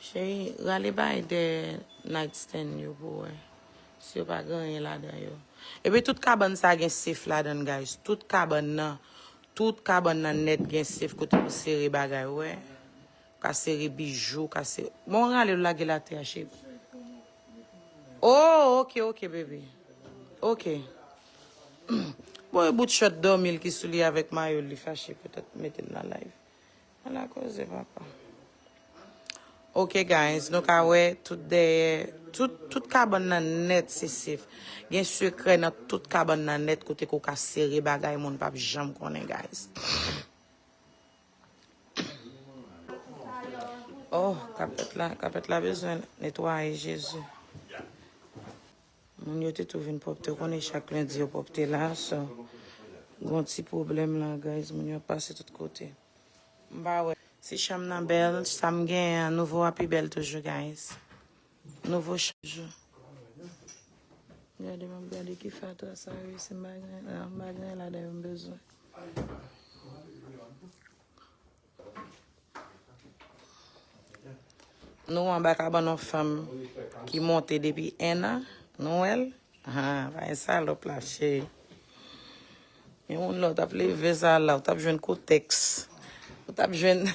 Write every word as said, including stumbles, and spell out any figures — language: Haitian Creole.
Cheri, rale bay de nightstand yo pou wè si yo pa gen anyen ladan yo. Epi tout kabann sa gen sef ladan, guys. Tout kabann nan, tout kabann nan nèt gen sef kote pou sere bagay, ou wè. Ka sere bijou, ka sere. Bon, rale l lage l atè a, cheri. Oh, ok, ok, baby. Ok. Bon, e bout short dòmi l ki sou li avèk mayo l, li fache poutèt mete l nan live. Ala koze, papa. Ok, guys, nou ka wè tout dèyè, tout, tout kabann nan nèt se sef. Gen sekrè nan tout kabann nan nèt kote ke w ka sere bagay moun p ap janm konnen, guys. Oh, kapèt la, kapèt la bezwen netwaye, Jezi. Moun yo te tou vin pwòpte, ou konnen chak lendi yo pwòpte la, so. Gon ti pwoblèm la, guys, moun yo ap pase tout kote. M pa wè. Si chanm nan bèl, sa m genyen an, nouvo a pi bèl toujou, guys. Nouvo chak jou. Gade, m ap gade ki fatra sa yo, si m pa gen, ah, m pa gen ladan yo m bezwen. Nou anba kabann yon fanm ki monte depi en an, nou wè l? Ha, pa gen salòp la, cheri. Yon moun la, w t ap leve sa la, w t ap jwenn kotèks. Ou t ap jwenn